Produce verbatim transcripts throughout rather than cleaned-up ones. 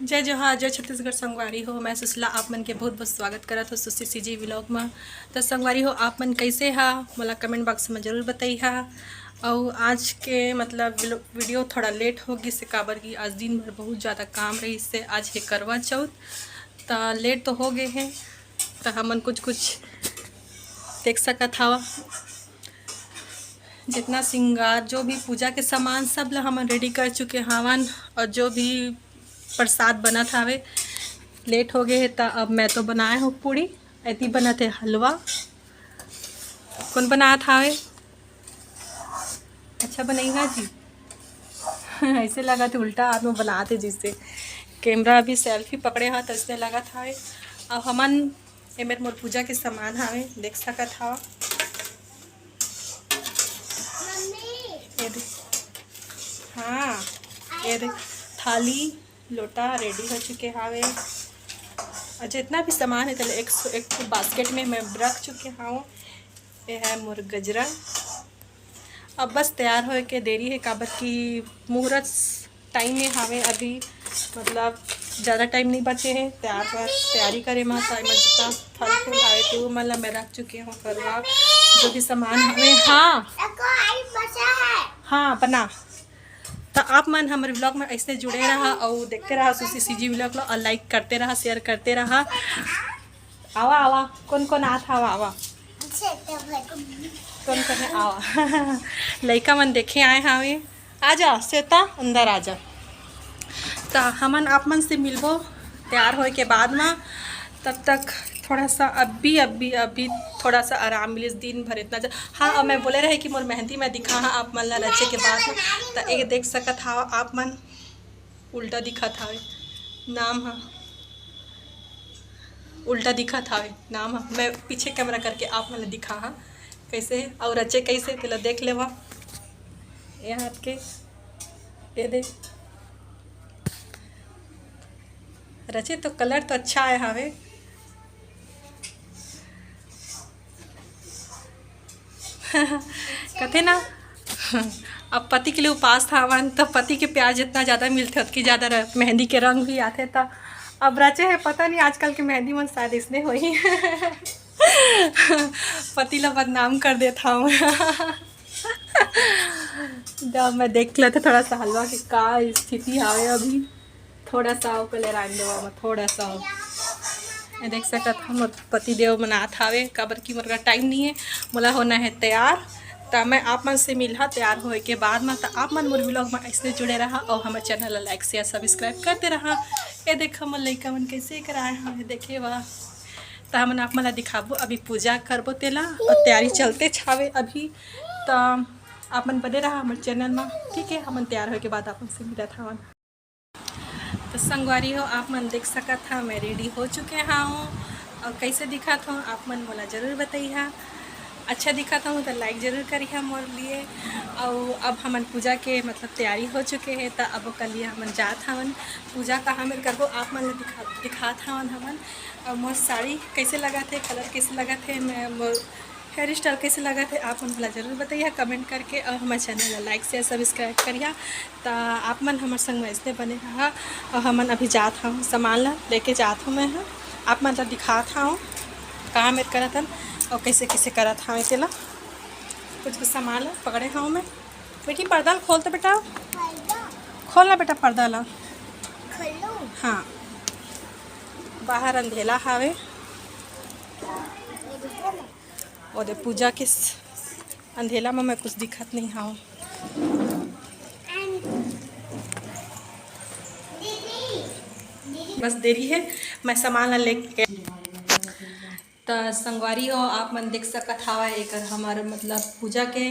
जय जोहार, जय छत्तीसगढ़ संगवारी हो। मैं सुशीला आप मन के बहुत बहुत स्वागत करत हो सुशी सीजी व्लॉग म। त संगवारी हो, आप मन कैसे हा, मोला कमेंट बॉक्स म जरूर बताई हा। अउ आज के मतलब वीडियो थोड़ा लेट हो गिस हे, काबर कि आज दिन भर बहुत ज़्यादा काम रहिस हे। आज हे करवा चौथ, त लेट तो हो गे हे। त हमन कुछ कुछ देख सकत हवा, जितना श्रृंगार, जो भी पूजा के सामान, सब ला हमन रेडी कर चुके हावन। और जो भी प्रसाद बनत हावे, लेट हो गए हे, त अब मैं तो बनाए हूँ पूड़ी, एती बनत हे हलवा। कौन बनात हावे? अच्छा बनई हा जी। ऐसे लगत हे उल्टा हाथ में बनात हे, जैसे कैमरा अभी सेल्फी पकड़े हा, तो ऐसे लगत हावे। अब हमन, ये मेर मोर पूजा के सामान हावे, देख सकत हवा। ये दे, हाँ, ये दे, थाली लोटा रेडी हो चुके हावे। और जितना भी सामान है, तेला एक, एक ठो बास्केट में मैं रख चुके हाव। ये है मोर गजरा। अब बस तैयार होए के देरी है, काबर कि मुहूर्त टाइम में हावे अभी, मतलब ज़्यादा टाइम नहीं बचे है तैयार बर, तैयारी करे मा। तो एमा जितना फल फूल हावे, तो मन ला मैं रख चुके हूँ करवा, जो भी सामान हावे। हाँ, एको आई बचा है। हाँ, बना। तो आप मन हमारे व्लॉग में ऐसे जुड़े रहा और देखते रहा सुशी सीजी व्लॉग ला, और लाइक करते रहा, शेयर करते रहा। आवा, आवा, कौन कौन आत हवा, आवा। अच्छा, तो भाई को कौन कौन है? आवा। लइका मन देखे आए हावे। आ जा श्वेता, अंदर आ जा। तो हमन आप मन से मिलबो तैयार होए के बाद में। तब तक थोड़ा सा अभी, अभी, अभी थोड़ा सा आराम मिलिस, दिन भर इतना ज-, हाँ, अब मैं बोले रहे कि मोर मेहंदी मैं दिखा हाँ आप मन ला रचे के बाद में। तो एक देख सकत हवा आप मन, उल्टा दिखत हावे, नाम हा उल्टा दिखत हावे, नाम हा। मैं पीछे कैमरा करके आप मन ला दिखा हाँ कैसे हे, और रचे कैसे, तेला देख लेवा। ये हाथ के, ये दे, रचे तो कलर तो अच्छा आए हावे। कथे ना, अब पति के लिए उपास थावन, तो पति के प्यार जितना ज़्यादा मिलथे, उतकी ज़्यादा र-, मेहंदी के रंग भी आथे। तो अब रचे है, पता नहीं आजकल के मेहंदी मन शायद इसने होही। पति ला बदनाम कर देत हव। जब मैं देख लेते थोड़ा सा हलवा के का स्थिति हावे अभी, थोड़ा सा ओकर ले रांध देवा मैं, थोड़ा सा। ये देख सकत हव, मोर पति देव बनात हावे, काबर कि मोर करा टाइम नहीं है, मोला होना है तैयार। त मैं आप मन से मिलहा तैयार होए के बाद में। त आप मन मोर व्लॉग में ऐसने जुड़े रहा और हमर चैनल ला लाइक, शेयर, सब्सक्राइब करते रहा। ये देखो मोर लइका मन कैसे कराए हावे, देखे बा। त हमन आप मन ला दिखाबो, अभी पूजा करबो तेला, और तैयारी चलते छावे अभी। त आप मन बने रहा हमर चैनल में, ठीक है? हमन तैयार होए के बाद आप मन से मिलत हवन। तो संगवारी हो, आप मन देख सकत हा, मैं रेडी हो चुके हव। और कैसे दिखत हव, आप मन मोला जरूर बताइहा। अच्छा दिखत हव तो लाइक जरूर करिहा मोर लिए। और अब हमन पूजा के मतलब तैयारी हो चुके है, तो अब ओकर लिए हमन जात हवन। पूजा कहाँ मेर करबो, आप मन ला दिखा, दिखात हवन हमन। और मोर साड़ी कैसे लगत है, कलर कैसे लगत है, मैं मोर हेयर स्टाइल कैसे लगत है, आप मन ला जरूर बताइहा कमेंट करके, और हमर चैनल ला लाइक, शेयर, सब्सक्राइब करिहा। त आप मन हमर संग में ऐसने बने रहा। और हमन अभी जात हव, सामान ला लेके जात हव मैं ह। आप मन ला दिखात हव, कहाँ मेर करत हन और कैसे कैसे करत हव तेला। कुछ कुछ सामान ला पकड़े हव मैं। बेटी, पर्दा ला खोल तो बेटा, खोल ना बेटा पर्दा ला। हाँ, बाहर अंधेला हावे। ओदे पूजा के स-, अंधेला में मैं कुछ दिखत नहीं हव। बस देरी है, मैं सामान ला लेके। त संगवारी हो, आप मन देख सकत हवा, एकर हमर मतलब पूजा के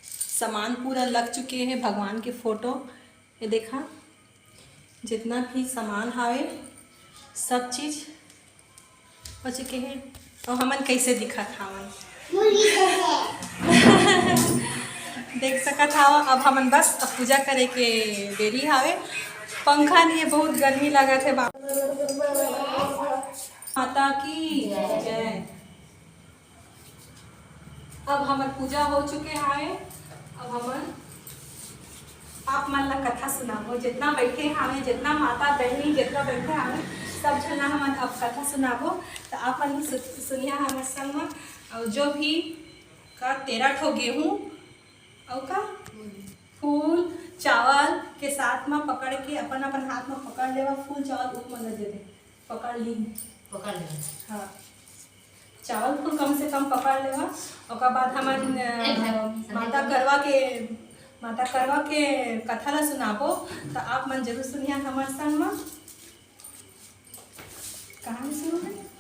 सामान पूरा लग चुके हैं। भगवान के फोटो, ये देखा, जितना भी सामान हावे, सब चीज हो चुके हैं। और हमन कैसे दिखत हावन, देख सकत हवा। अब हमन बस अब पूजा करे के देरी हावे। पंखा नहीं है, बहुत गर्मी लगत है। बा-, माता की जय। अब हमर पूजा हो चुके हावे। अब हमन आप मन ला कथा सुनाबो, जितना बैठे हावे, जितना माता बहिनी जितना बैठे हावे, सब झन ला हमन अब कथा सुनाबो। त आप मन भी सु-, सुनिया हमर संग म। और जो भी का तेरह ठो गेहूं और का फूल चावल के साथ म पकड़ के अपन अपन हाथ म पकड़ लेवा, फूल चावल उठ मन दे दे, पकड़ ली। पकड़ ले। हाँ, चावल फूल कम से कम पकड़ लेवा। ओकर बाद हमन, अ, ए भाई, माता करवा के, माता करवा के कथा ला सुनाबो, त आप मन जरूर सुनिया हमर संग म। कहाँ से शुरू है?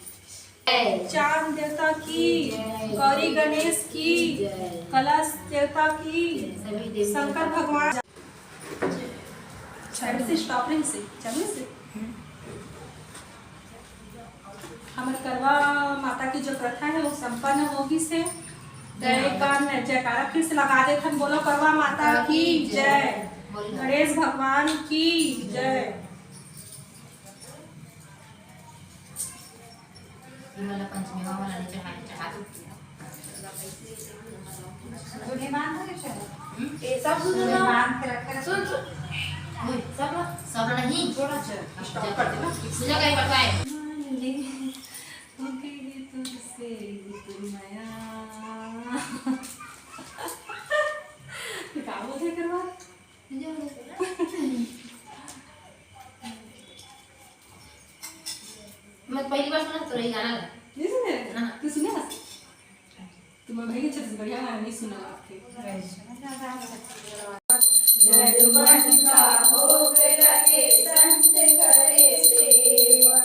जय। चांद देवता की, जय। गौरी गणेश की, जय। कलश देवता की, जय। सभी देवता शंकर भगवान। चालू से, स्टॉप नहीं से, चालू से। हमर करवा माता की जो प्रथा है वो संपन्न होगी से। जय। जय। जयकारा फिर से लगा देथन, बोलो करवा माता की जय। बोलो। गणेश भगवान की जय। ये वाला पंचमेवा वाला नहीं चढ़ा, चढ़ा दो। जो मेहमान हो, ये चढ़ा। हम्म? ये सब सुन लो। मेहमान के रखे रखे। सुन, सुन। ओए, सब लो। सब लो नहीं। थोड़ा सा stop कर देना। पूजा का ही बताए। ये, ओके, ये तुझसे, ये तेरी माया। ये का बोलते करवा? मैं पहली बार सुना तो रही गाना। नहीं सुने? हाँ। तू सुना? तुम्हारे भाई के छत्तीसगढ़िया गाना नहीं सुना आपके। लड्डू मन का भोग लगे संत करे सेवा।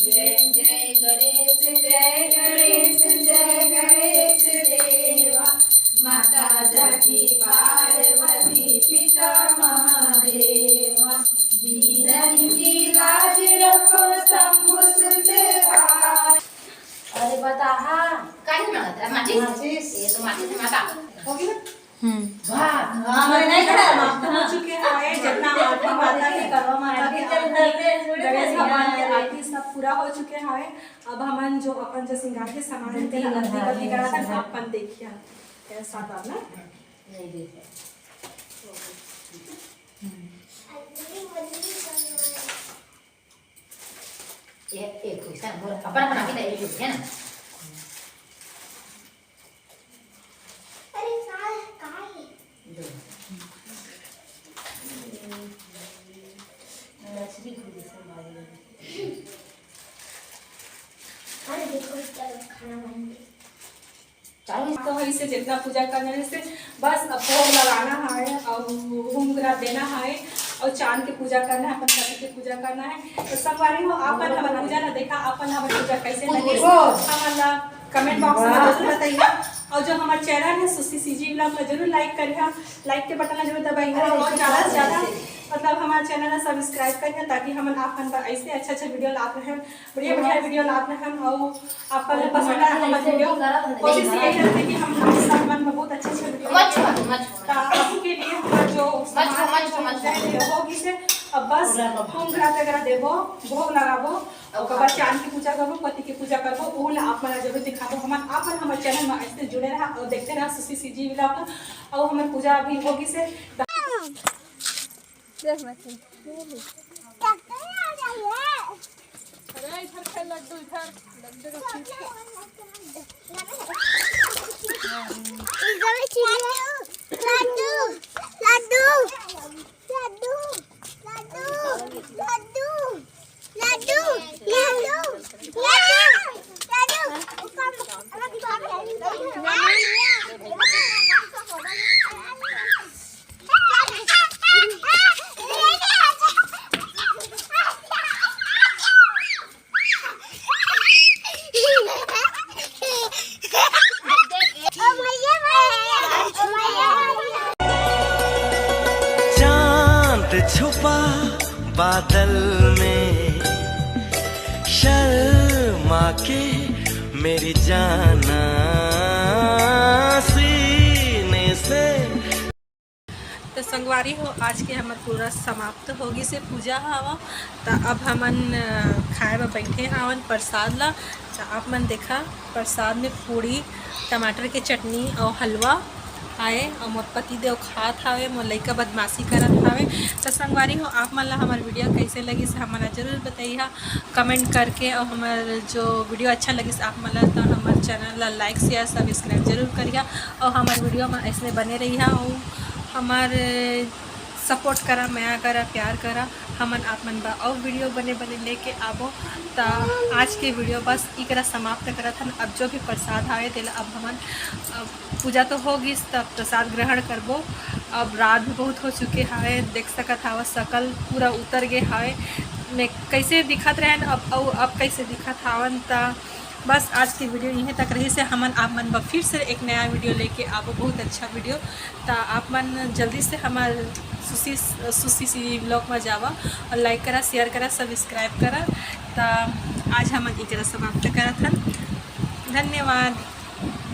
जय जय गणेश, जय गणेश, जय गणेश देवा। माता जाकी पार्वती पिता महादेवा। दीनन की लाज रखो शंभु सुत भाई। अरे बताहा। काहे मांगत रहा? माचिस? माचिस? ये तो माचिस है माता। हो गया? हम्म। वाह। हाँ, मैं नहीं खड़ा, माफ हो चुके हैं, जितना आरती माता के करवा माता के आरती, गणेश भगवान के आरती सब पूरा हो चुके हैं। अब हमन जो अपन जो श्रृंगार के सामान के आरती करती करा था, अपन देखिए। कैसा था ना? नहीं देखा। ये एक क्वेश्चन बोल, अपन अपन आगे एक क्वेश्चन। अरे, का है, का है? दो। मछली को जैसे मारी। अरे, देखो, चलो, खाना बन गया। चालू तो है, इसे जितना पूजा करना है, इसे बस अब भोग लगाना है और घूम घरा देना है और चांद के पूजा करना है, अपन पति के पूजा करना है। तो संगवारी हो, आपन हमर पूजा ला देखा, आपन हमर पूजा कैसे लगे, हमन ला comment box में जरूर बताइए। और जो हमार channel है सुशी CG vlog ला जरूर like करिहा, like के button ला जरूर दबाइहा और ज्यादा से ज्यादा मतलब हमार channel ला subscribe करिहा, ताकि हमन आपन बर ऐसे अच्छा अच्छा video लात रहें, बढ़िया बढ़िया video लात रहें। और आपका लोग पसंद आया हमारा video, कोशिश ये करते कि हम आप सब मन में बहुत अच्छे अच्छे video मत छुआ, मत छुआ। तो आपके लिए हमारा जो मत छुआ, मत छुआ, मत छुआ। होगी से अब बस घूम घरा देबो, भोग लगाबो, ओकर बाद चांद की पूजा करबो, पति की पूजा करबो, उ ला आप मन जरूर दिखाबो। हमन आप मन हमर channel में ऐसे जुड़े रहा और देखते रहा सुशी CG vlog। और हमर पूजा अभी होगी से देख मत। अरे इधर खेल लड्डू, इधर लड्डू का पीछे। इधर चिड़िया। लड्डू, लड्डू, लड्डू, लड्डू, लड्डू। चांद छुपा बादल में, शर्मा के मेरी जाना, सीने से। तो संगवारी हो, आज के हमर पूरा समाप्त होगी से पूजा हवा। तो अब हमन, अ, खाए बर बैठे हवन प्रसाद ला। तो आप मन देखा, प्रसाद में पूड़ी, टमाटर के चटनी और हलवा आए और मोर पति देव खात हावे, मोर लइका बदमाशी करत हावे। तो संगवारी हो, आप मन ला हमर वीडियो कैसे लगिस, हमन ला जरूर बताइहा कमेंट करके। और हमर जो वीडियो अच्छा लगिस आप मन ला, तो हमर चैनल ला लाइक, शेयर, सब्सक्राइब जरूर करिहा। और हमर वीडियो में ऐसने बने रहिहा और हमर सपोर्ट करा, मया करा, प्यार करा। हमन आप मन बर अउ वीडियो बने बने लेके आबो। त आज के वीडियो बस इकरा समाप्त करत हन। अब जो भी प्रसाद आवे तेला अब हमन, अब पूजा तो हो गिस, तब प्रसाद ग्रहण करबो। अब रात भी बहुत हो चुके हावे, देख सकत हावस सकल पूरा उतर गे हावे। मैं कैसे दिखत रहन अब, अउ अब कैसे दिखत हावन, त बस आज की वीडियो यहीं तक रहिस हे। हमन आप मन बर फिर से एक नया वीडियो लेके आबो, बहुत अच्छा वीडियो। त आप मन जल्दी से हमर सुशी, सुशी सी व्लॉग में जावा और लाइक करा, शेयर करा, सब्सक्राइब करा। त आज हमन इकरा समाप्त करत हन। धन्यवाद।